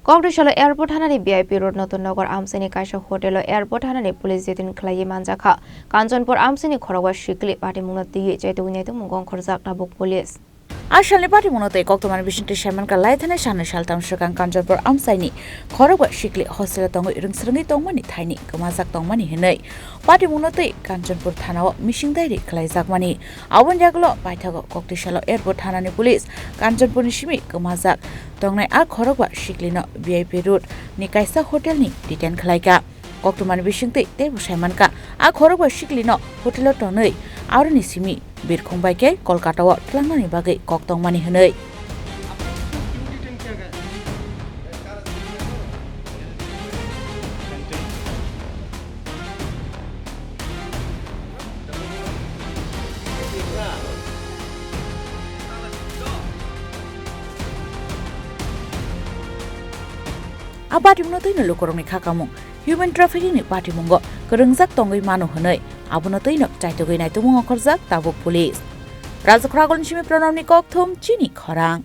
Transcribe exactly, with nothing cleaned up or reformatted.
Kokdisalo Airport thanani V I P Road Notun Nagar amchaini kaisa hotel o Airport thanani police detain khlaiwi manjakha. Kanchanpur amchaini khorokba sikli patimungno twiwi chaitugwi naitukmung ongkhorjak tabuk police. A salni patimungno tei koktwmani bisingtwi saimankha, laithani sanwi saltham swkang Kanchanpur amchaini khorokba sikli hostel o tongwi rwngsrwngwi tongmani thaini kwmajak tongmani hwnwi patimungno twi Kanchanpur thana o missing diary khlaijakmani. Aboni yagulo paithago Kokdisalo Airport thanani police Kanchanpurni simi kwmajak tongnai a khorokba siklino V I P Road ni kaisa hotel ni detain khlaikha. Koktwmani bisingtwi teibo saimankha, a khorokba siklino hotel o tonwi aroni simi birkhung bai khe Kolkata o twlangnani bagwi kok tongmani hwnwi. A patimungno twino lukurokni kha kamung human trafficking ni patimungo kwrwngjak tongwi mano hwnwi abono twino chaitugwi naitukmung ongkhorjak tabuk police. Rajakhoragulni simi Pranabni kokthum chini khorang.